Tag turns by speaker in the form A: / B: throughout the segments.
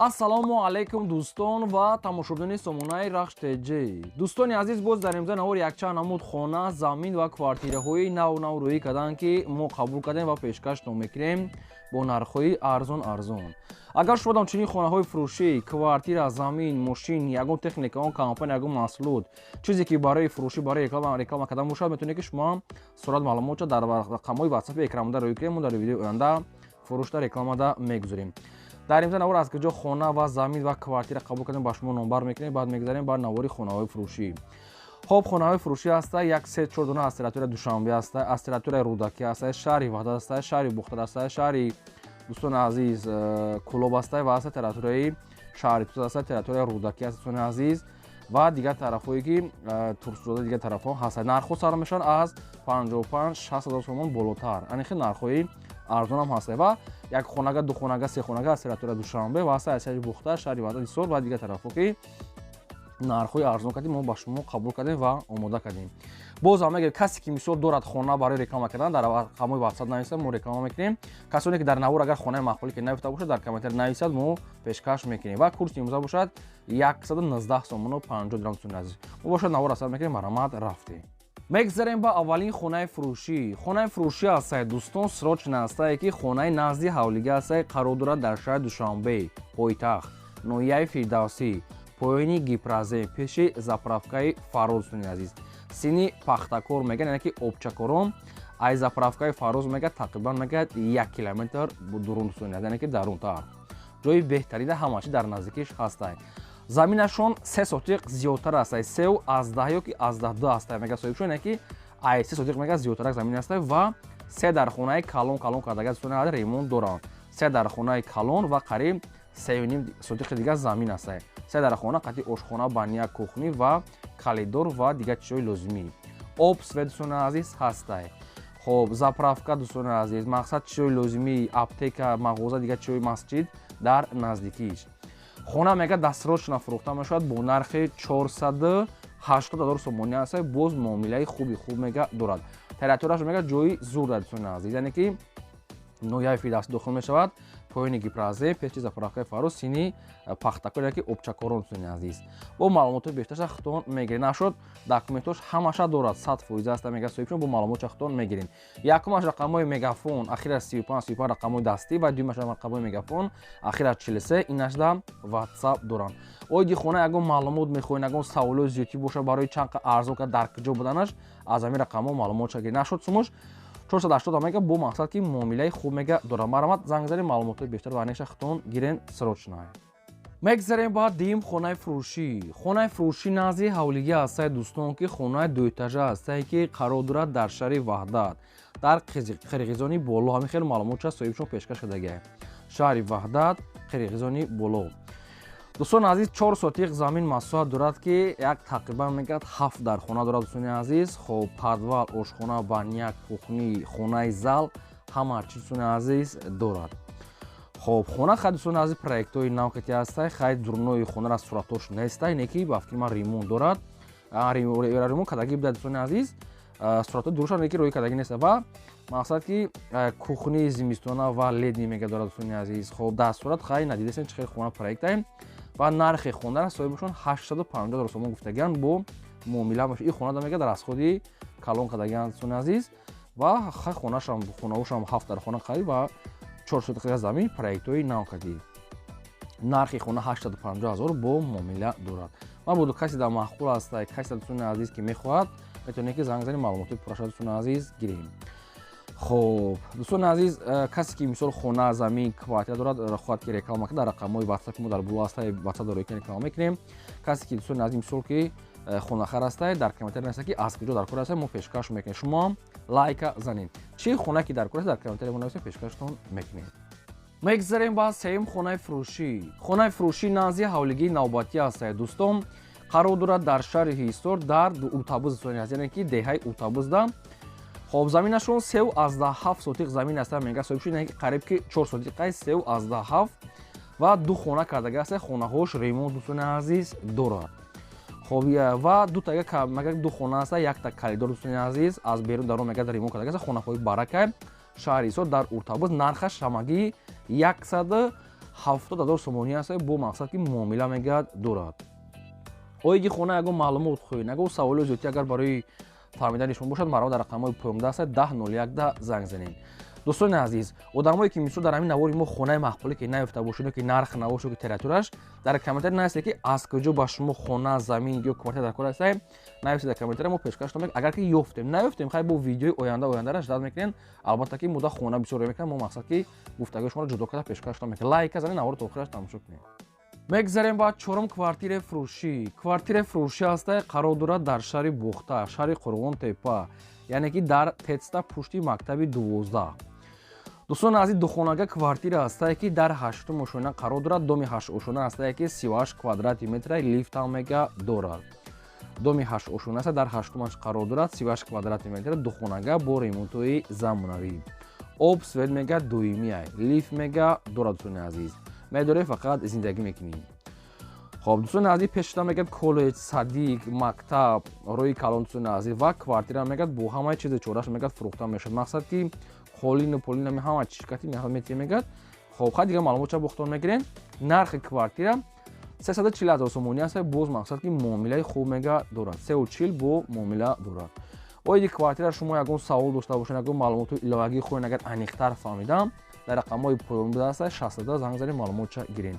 A: Ассалому алайкум, дӯстон ва тамошобинони сомонаи Рахш ТЖ. Дӯстони азиз, боз дар имза навор якчанд намуд хона, замин ва квартираҳои нав нав рӯӣ карданд, ки мо қабул кардем ва пешкаштон мекунем бо нархҳои арзон арзон. Агар шумо дам чунин хонаҳои фурӯшӣ, квартира, замин, мошин, ягон техника, он компания, ягон маҳсулот, чизе ки барои фурӯшӣ, барои реклама кардан бошад, метавонед, ки шумо сурат маълумотша дар рақамҳои ватсапи экранбуда рӯй кунем. Мо дар видеои оянда фурӯшда, рекламада мегузорем. Дар имза навор аз куҷо хона ва замин ва квартира қабул кардем, ба шумо номбар мекунем. Баъд мегузарем ба навори хонаҳои фурӯшӣ. Хоб, хонаҳои фурӯшӣ ҳаста як, се, чор дона аз территорияи Душанбе ҳаста, аз территорияи Рӯдакӣ ҳаста, шаҳри Ваҳдат ҳаста, шаҳри Бухтар ҳаста, шаҳри, дӯстони азиз, Кӯлоб ҳаста ва ҳаста территорияи шаҳри Тус ҳаста, территорияи Рӯдакӣ ҳаста, дӯстони азиз, ва дигар тарафҳое ки Турсунзода, дигар тарафҳо ҳаста. Нархҳо сар мешаванд аз 55-60 ҳазор сомон болотар, ани хел нархҳои арзонам ҳаста ва як хонага, ду хонага, се хонага аз территорияи Душанбе ва ҳаста аз шаҳри Бухтар, шаҳри Ваҳдат, Ҳисор ва дигар тарафҳо, ки нархҳои арзон кардем, мо ба шумо қабул кардем ва омода кардем. Боз ҳам мегӯем, касе ки мисол дорад хона барои реклама кардан, дар рақамҳои ватсап нависад, мо реклама мекунем. Касоне ки дар навор агар хонаи маъқулӣ ки наёфта бошад, дар комментар нависад, мо пешкаш мекунем. Ва курси имрӯза бошад 119 сомону 50 дирам. Дӯстони азиз, мо бошад навор асар мекунем. Марҳамат, рафтем. Мегзарем ба аввалин хонаи фурӯшӣ. Хонаи фурӯшӣ ҳастае, дӯстон, срочно ҳастае, ки хонаи назди ҳавлига ҳастае, қарор дорад дар шаҳри Душанбе, пойтахт, ноҳияи Фирдавсӣ, поёни Гипрозем, пеши заправкаи Фароз. Дӯстони азиз, сини Пахтакор мегӯяд, яъне ки обчакорон ай заправкаи Фароз мегӯяд, тақрибан мегӯяд, 1 километр дурун, дӯстони азиз, яъне ки дарунтар, ҷои беҳтарина, ҳама чи дар наздикиш ҳастай. Заминашон 3 сотиқ зиёдтар ҳастай, 3,1 ё ки 0,2 ҳастай, мегӯяд соҳибшон, яъне ки ай 3 сотиқ мегӯяд зиёдтарак замин ҳастай. Ва се дархонаи калон калон кардага, дӯстони азиз, ремонт доранд. Се дархонаи калон ва қариб 3,5 сотиқи дигар замин ҳастай. Се дархона қати ошхона, баня, кухня ва коридор ва дигар чизҳои лозимӣ. Об, свет, дӯстони азиз, ҳастай. Хоб, заправка, дӯстони азиз, мақсад, чизҳои лозимӣ, аптека, мағоза, дигар чизҳои, масҷид дар наздикиш. Хона мега дастрочно фурӯхта мешавад бо нархи 480 ҳазор сомонӣ аст. Боз муомилаи хуби хуб мега дорад. Территорияш мега ҷои зур дар, дӯстони азиз, яъне ки ноҳияи Фирдавсӣ дохил мешавад, поёни Гипрозем, пеши заправкаи Фароз, сини Пахтакор, яки обчакорон. Дӯстони азиз, бо маълумотҳои бештарша худтон мегиред. Нашуд, документош ҳамаша дорад, 100% аста, мега соҳибшон. Бо маълумотша худтон мегиред. Якумаш рақамҳои Мегафон, ахираш 35 35, рақамҳои дастӣ, ва дуюмаш рақамҳои Мегафон, ахираш 43, инашда Ватсап доранд. Оиди хона ягон маълумот мехоҳед, ягон саволои зиёдтӣ бошад, барои чанд арзон кард, дар куҷо буданаш, аз ҳамин рақамҳо маълумотша гиред. Нашуд, сумуш 480 мега, бо мақсад ки муомилаи хуб мега дорад. Марҳамат, занг занед, маълумотҳои бештар ва аниқша худтон гирен срочно. Мегзарем ба дуюм хонаи фурӯшӣ. Хонаи фурӯшӣ назди ҳавлигӣ ҳастае, дӯстон, ки хонаи дуэтажа ҳастае, ки қарор дорад дар шаҳри Ваҳдат, дар Қирғизони Боло. Ҳамин хеле маълумотша соҳибшон пешкаш кардагия. Шаҳри Ваҳдат, Қирғизони Боло. Дӯстони азиз, 4 сотиқ замин масоҳат дорад, ки як тақрибан мегӯяд ҳафт дархона дорад, дӯстони азиз. Хоб, подвал, ошхона, баня, кухня, хонаи зал, ҳама чиз, дӯстони азиз, дорад. Хоб, хона хай, дӯстони азиз, проектҳои нав кати ҳастай. Хай, дурнои хонара суратош нестай, не ки ба фикри ман ремонт дорад, ремонт кардагӣ буда, дӯстони азиз, суратҳои дуруша не ки рӯи кардагӣ нест. Ва мақсад ки кухни зимистона ва летний мега дорад, дӯстони азиз. Хоб, дар сурат хай надидесем, чӣ хел хона проектаем. Ва нархи хонара соҳибашон 850 ҳазор сомон гуфтагиан, бо муомила. Ин хона мега дар расходи калон кардагиан, дӯстони азиз. Ва хай, хонашам, хонаошам ҳафт дар хона қариб ва 4 сотиқа замин, проектҳои нав кардӣ. Нархи хона 850 ҳазор, бо муомила дорад. Ва буду касе дар маъқул аста, касе, дӯстони азиз, ки мехоҳад, метавонед ки занг зани, маълумотҳои пурраша, дӯстони азиз, гирем. Хоб, дӯстони азиз, касе ки мисол хона, замин, квартира дорад, хоҳад ки реклама кунад, дар рақамҳои ватсапи мо дар боло аста, ватсап доред ки реклама мекунем. Касе ки, дӯстони азиз, мисол ки хонахар ҳастай, дар комментария нависад, ки аз куҷо дар кор ҳастай, мо пешкаш мекунем. Шумо лайка занед, чӣ хона ки дар кор аст, дар комментария мо нависед, пешкаштон мекунем. Мегзарем ба сеюм хонаи фурӯшӣ. Хонаи фурӯшӣ назди ҳавлигии навбатӣ ҳастае, дӯстон, қарор дорад дар шаҳри Ҳисор, дар Уртабуз, дӯстони азиз, яъне ки деҳаи Уртабузда. Хоб, заминашон 3,7 сотиқ замин аста, мега соҳиб шуд, яъне ки қариб ки 4 сотиқаи, 3,7, ва ду хона кардага аста. Хонаҳош ремонт, дӯстони азиз, дорад. Хоб, ва дутага мега ду хона аста, якта коридор, дӯстони азиз, аз берун дарон мега ремонт кардага аста. Хонаҳои барака, шаҳри Ҳисор, дар Уртабуз. Нархаш ҳамагӣ яксаду 70 000 сомонӣ аст, бо мақсад ки муомила мегӯяд дорад. Оиди хона ягон маълумот хоҳед, ягон саволи зиёдтӣ агар барои фаҳмидани шумо бошад, марҳамат, дар рақамҳои поёнда аст, 10 01 занг занед. Дӯстони азиз, одамое ки мисол дар ҳамин навори мо хонаи маъқуле ки наёфта бошед, ки нарх набошад, ки территорияш, дар комментарий нависед, ки аз куҷо ба шумо хона, замин ё квартира дар кор ҳастед. Нависед дар комментария, мо пешкаш мекунем. Агар ки ёфтем, наёфтем, хай, бо видеои оянда ояндара ждать мекунем. Албатта ки мудда хона бисёр мекунем, мо мақсад ки гуфтагои шуморо ҷудо карда пешкаш мекунем. Лайка занед, наворо то охираш тамошо кунед. Мегзарем ба чорум квартираи фурӯшӣ. Квартираи фурӯшӣ ҳаста, қарор дорад дар шаҳри Бохта, шаҳри Қурғон Тепа, яъне ки дар тецта, пушти мактаби 12. Дӯстони азиз, духонага квартира ҳастае, ки дар ҳаштум ошона қарор дорад. Доми ҳашт ошона ҳастае, ки 38 квадрати метра, лифтам мега дорад. Доми ҳашт ошона аст, дар ҳаштумаш қарор дорад, 38 квадрати метра, духонага бо ремонтҳои замонавӣ. Об, свет мега доимиай, лифт мега дорад. Дӯстони азиз, медоред, фақат зиндагӣ мекунӣ. Хоб, дӯстони азиз, пешта мегӯяд коллеҷ, садик, мактаб, роҳи калон, дӯстони азиз. Ва квартира мегӯяд бо ҳамаи чизи чораш мегӯяд фурӯхта мешавад. Мақсад ки қолину полина ҳама чишкати метия мегӯяд. Хоб, хай, дигар маълумотча бохтон мегирем. Нархи квартира 340 ҳазор сомонӣ аст, боз мақсад ки муомилаи хуб мега дорад, 3,40 бо муомила дорад. Оиди квартира шумо ягон савол дошта бошед, ягон маълумоти иловагӣ хоҳед, агар аниқтар фаҳмидам, дар рақамҳои поён будааст, 62 занг занед, маълумотча гиред.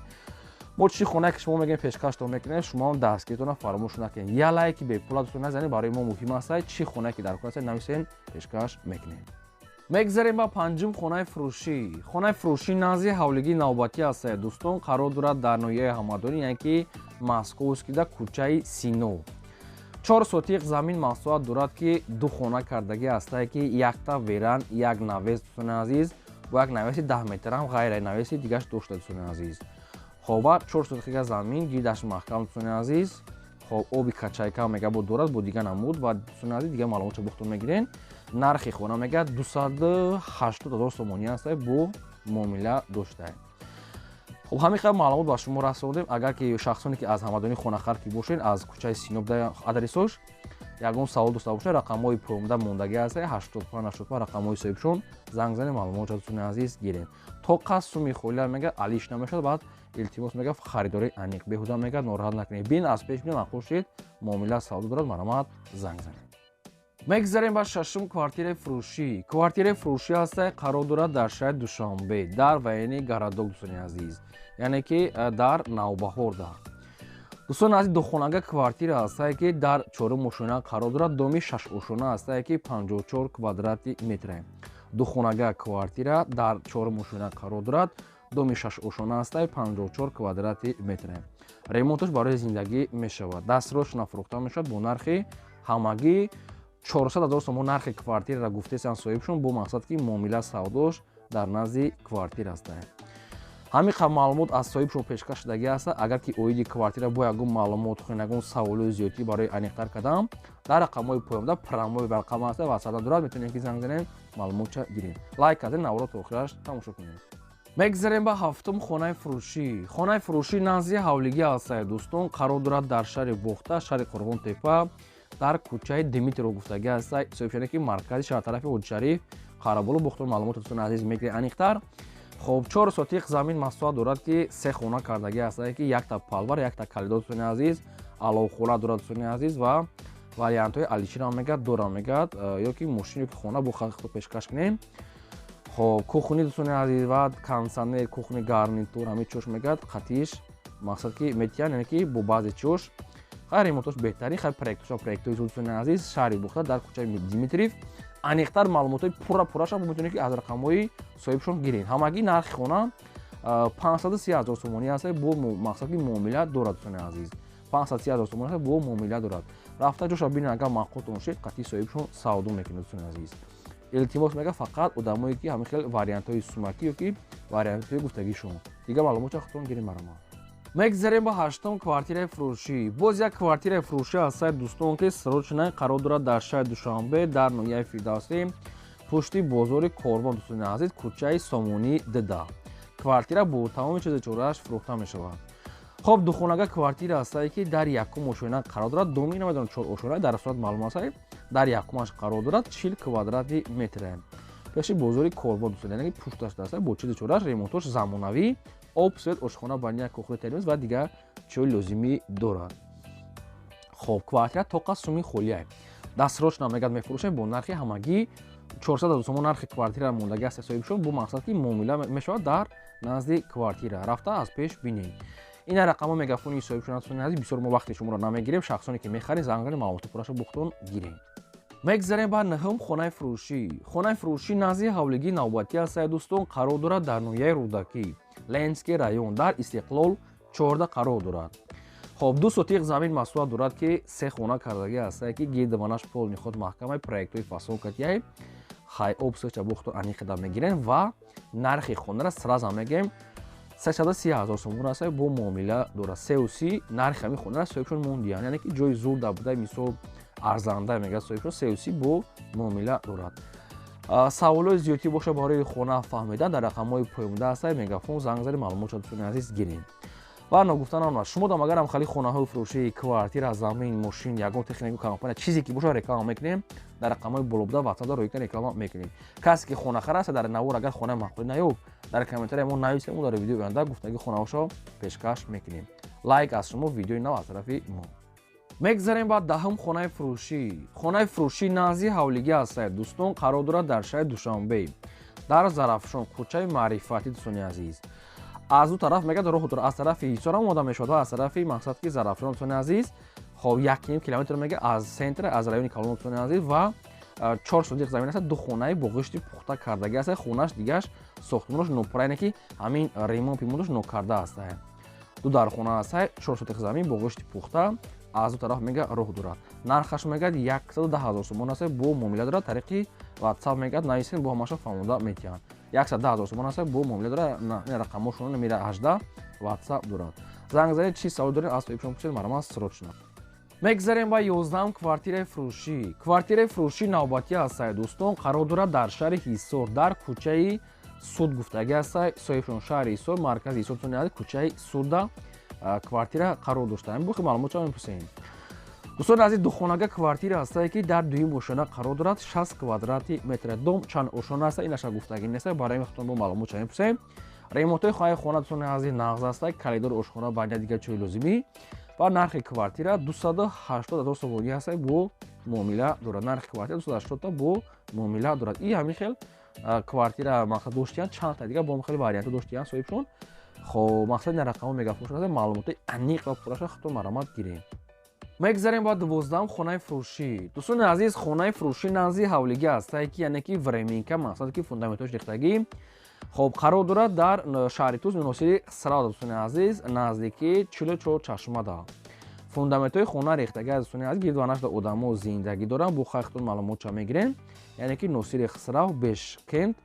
A: Мо чӣ хонае ки шумо мегӯем, пешкаштон мекунем, шумоам дастгиритонро фаромӯш накунед. Я лайки бепула, дӯстон, назанед, барои мо муҳим аст. Чӣ хонае ки дар кор аст, нависен, пешкаш мекунем. Мегзарем ба панҷум хонаи фурӯшӣ. Хонаи фурӯшӣ назди ҳавлигии навбатӣ аст, дӯстон, қарор дорад дар ноҳияи Ҳамадонӣ, яъне ки Московскида, кӯчаи Сино. 4 сотиқ замин масоҳат дорад, ки ду хона кардагӣ ҳастае, ки якта веран, як навес, дӯстони азиз, бо як навеси 10 метрам, ғайра навеси дигаш дошта, дӯстони азиз. Хоб, 4 сотиқа замин, гирдаш маҳкам, дӯстони азиз. Хоб, оби качайка мега бо дорад, бо дига намуд. Ва, дӯстони азиз, дига маълумотча бохтон мегирен. Нархи хона мега 280 000 сомонӣ аст, бо муомила доштае. Хоб, ҳамин қадр маълумот ба шумо расондем. Агар ки шахсоне ки аз Ҳамадонӣ хонахар ки бошед, аз кӯчаи Синоб адресош, ягон савол дошта бошед, рақамҳои поёнда мондагӣ аст, 85 85 рақамҳои соҳибшон, занг занед, маълумотча, дӯстони азиз, гирем. То қас суми холия мега алиш намешавад. Баъд, илтимос, мега харидори аниқ, беҳуда мега нороҳат накунед. Бин, аз пеш бин, маъқул шид, муомила савдо дорад, марҳамат, занг занед. Мегзарем ба шашум квартираи фурӯшӣ. Квартираи фурӯшӣ ҳаста, қарор дорад дар шаҳри Душанбе, дар военный городок, дӯстони азиз, яъне ки дар Навбаҳорда. Дӯстони азиз, духонага квартира ҳастае, ки дар чорум ошона қарор дорад. Доми шашошона ҳастае, ки 54 квадрати метре. Духонага квартира дар чорум ошона қарор дорад, доми шашошона ҳастае, 54 квадрати метре. Ремонташ барои зиндагӣ мешавад. Дастрош нафурӯхта мешавад бо нархи ҳамагӣ 400 ҳазор сомон. Нархи квартираро гуфтесанд соҳибшон, бо мақсад ки муомила савдош дар назди квартира ҳастае. Ҳамин қадр маълумот аз соҳибшон пешкаш шудагӣ аст. Агар ки оиди квартира бо ягон маълумот хоҳед, ягон саволои зиёдтӣ барои аниқтар кардан, дар рақамҳои поёнда прямой рақам аст ва сада дорад, метавонед ки занг занед, маълумотча гиред. Лайк кардем, наворо то охираш тамошо кунед. Мегзарем ба ҳафтум хонаи фурӯшӣ. Хонаи фурӯшӣ назди ҳавлигӣ ҳастае, дӯстон, қарор дорад дар шаҳри Бохта, шаҳри Қурғонтепа, дар кӯчаи Димитрово гуфтагӣ аст соҳибшане, ки маркази шаҳр, тарафи Ҳоҷишариф, Қараболо. Бохтон маълумоти, дӯстони азиз, мегиред аниқтар. Хоб, 4 сотиқ замин масоҳат дорад, ки се хона кардагӣ ҳастае, ки якта подвал, якта коридор, дӯстони азиз, аловхона дорад, дӯстони азиз. Ва вариантҳои алиширам мегӯяд дорам, мегӯяд, ё ки мошин, ё ки хона бо пешкаш кунем. Хоб, кухни, дӯстони азиз, ва кондитсионер, кухни гарнитур, ҳамин чош мегӯяд қатиш, мақсад ки метиҳан, яъне ки бо баъзе чош. Хай, ремонтош беҳтарин, хай, проектоша проектҳои, дӯстони азиз, шаҳри Бухта, дар кӯчаи Димитриев. Аниқтар маълумотҳои пурра пурраша метавонед ки аз рақамҳои соҳибшон гиред. Ҳамагӣ нархи хона 530 ҳазор сомонӣ аст, бо мақсад ки муомила дорад. Дӯстони азиз, 530 ҳазор сомонӣ аст, бо муомила дорад. Рафта ҷоша бинед, агар маъқултон шед, қатъи соҳибшон савдо мекунед. Дӯстони азиз, илтимос, мега фақат одамое ки ҳамин хел вариантҳои сумакӣ ё ки вариантҳои гуфтагишон. Дигар маълумотча худтон гиред, марҳамат. Мегзарем ба ҳаштум квартираи фурӯшӣ. Боз як квартираи фурӯшӣ ҳастад, дӯстон, ки срочно қарор дорад дар шаҳри Душанбе, дар ноҳияи Фирдавсӣ, пушти бозори Корвон, дӯстони азиз, кӯчаи Сомонӣ дда. Квартира бо тамоми чизи чорааш фурӯхта мешавад. Хоб, духонага квартира ҳастае, ки дар якум ошёна қарор дорад. Доми намедонам чор ошёна, дар сурат маълум аст, дар якумаш қарор дорад, 40 квадрати метре, пеши бозори Корвон, дӯстон, яъне пушташ даста, бо чизи чорааш, ремонтош замонавӣ. Об, свет, ошхона, баня, кухня, телевизор ва дигар чиҳои лозимӣ дорад. Хоб, квартира тоқа суми холия. Дастрочно мегад мефурӯшем бо нархи ҳамагӣ 400 сомон. Нархи квартира мондагӣ аст соҳибшон, бо мақсад ки муомила мешавад дар назди квартира рафта аз пеш бинед. Ина рақамҳо мегафони соҳибшон аст. Бисёр мо вақти шуморо намегирем. Шахсоне ки мехаред, занг занед, маълумоти пурраша бухтон гиред. Мегзарем ба нӯҳум хонаи фурӯшӣ. Хонаи фурӯшӣ назди ҳавлигии навбатӣ аст, дӯстон, қарор дорад дар ноҳияи Рӯдакӣ, Ленинский район, дар Истиқлол 14 қарор дорад. Хоб, 2 сотиқ замин масоҳат дорад, ки се хона кардагӣ ҳастае, ки гирдаванаш полный худ маҳкамаи проектҳои фасон катияй. Хай, об сеча бухту аниқида мегирем ва нархи хонара сразу мегем, 330 ҳазор сомон аст, бо муомила дорад. 330 нархи ҳамин хонара соҳибшон мондиянд, яъне ки ҷои зур дар будаи, мисол, арзанда мегӯяд соҳибшон, 330 бо муомила дорад. Саволҳои зиёдтӣ боша барои хона фаҳмидан, дар рақамҳои поёнда ҳастаи мегафон занг зани, маълумотшо, дӯстони азиз, гирем. Ва ногуфта намонад, шумо дам агарам хали хонаҳои фурӯшӣ, квартира, замин, мошин, ягон техника, компания, чизе ки боша, реклама мекунем. Дар рақамҳои боло буда ватсапда ройгон реклама мекунем. Касе ки хонахар аст, дар навор агар хонаи маъқулӣ наёфт, дар комментария мо нависем, мо дар видеои оянда гуфтаги хонаҳошо пешкаш мекунем. Лайк аз шумо, видеои нав аз тарафи мо. Мегзарем ба 10-ум хонаи фурӯшӣ. Хонаи фурӯшӣ назди ҳавлигӣ ҳастад, дӯстон, қарор дорад дар шаҳри Душанбе, дар Зарафшон, кӯчаи Маърифатӣ. Дӯстони азиз, аз ду тараф мегӯяд роҳ дорад, аз тарафи Ҳисор омода мешавад ва аз тарафи, мақсад ки, Зарафшон. Дӯстони азиз, хоб, 1,5 километр мега аз центр, аз райони калон, дӯстони азиз, ва 4 сотиқ замин аст, ду хонаи бо ғишти пухта кардагӣ аст. Хонаш дигаш сохтмонаш нопура, яъне ки ҳамин ремонт пимонаш нокарда аст. Ду дархона аст, 4 сотиқ замин бо ғишти пухта, аз ду тараф мега роҳ дорад. Нархаш мегӯяд 110 ҳазор сомон аст, бо муомила дорад. Тариқи ватсап мегӯяд нависен, бо ҳамаша фаҳмонда метиҳанд. 110 ҳазор сомон аст, бо муомила дорад. Рақамҳошон мера 18 ватсап дорад. Занг занед, чӣ савол доред, аз соҳибшон пурсед, марҳамат, срочно. Мегзарем ба 11-ум квартираи фурӯшӣ. Квартираи фурӯшӣ навбатӣ ҳастае, дӯстон, қарор дорад дар шаҳри Ҳисор, дар кӯчаи Суд гуфтагӣ ҳастае соҳибшон. Шаҳри Ҳисор, маркази Ҳисор, кӯчаи Суда квартира қарор доштаем. Бухи маълумот ча мепурсем, дӯстони азиз. Духонага квартира ҳастае, ки дар дуюм ошёна қарор дорад, 60 квадрати метр. Дом чанд ошёна аста, инаша гуфтагӣ неста, барои худтон бо маълумот ча мепурсем. Ремонтҳои хонаи хона, дӯстони азиз, нағз аста, калидор, ошхона, баня, дигар чои лозимӣ. Ва нархи квартира 280 ҳазор сомонӣ ҳаста, бо муомила дорад. Нархи квартира 280 бо муомила дорад. И ҳамин хел квартира мақсад доштиян, чандта дигар бо хеле вариантҳо доштиян соҳибшон. Хоб, мақсад ин рақамҳо мегафон, маълумоти аниқ ва пурраша худтон марҳамат гирем. Мегзарем ба 12-ум хонаи фурӯшӣ. Дӯстони азиз, хонаи фурӯшӣ назди ҳавлигӣ ҳастае, ки яъне ки временка, мақсад ки фундаментҳош рехтагӣ. Хоб, қарор дорад дар шаҳри Тӯс, Носири Хисрав, дӯстони азиз, наздики 44 чашмада. Фундаментҳои хона рехтагӣ аст, дӯстони азиз, гирдванашда одамо зиндагӣ доранд. Бо хайхтон маълумотча мегирем, яъне ки Носири Хисрав, Бешкент,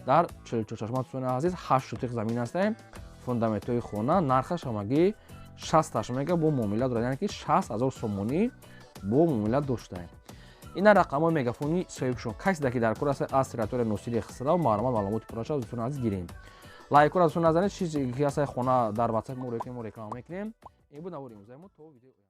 A: дар 44 чашма, дӯстони азиз, 8 сотиқ замин ҳастаем, фундаментҳои хона. Нархаш ҳамагӣ 60 мега, бо муомила дорад, яъне ки 60 ҳазор сомонӣ бо муомила доштаем. Ина рақамҳои мегафони соҳибшон. Касе ки дар кор аст аз территория Носири Хисрав, маълумот, маълумоти пурраша, дӯстони азиз, гирем. Лайкҳоро, дӯстон, назанед. Чизе ки ҳастаи хона, дар ватсап мо реклама мекунем. Ин буд навори имрӯзаи мо. То видеои.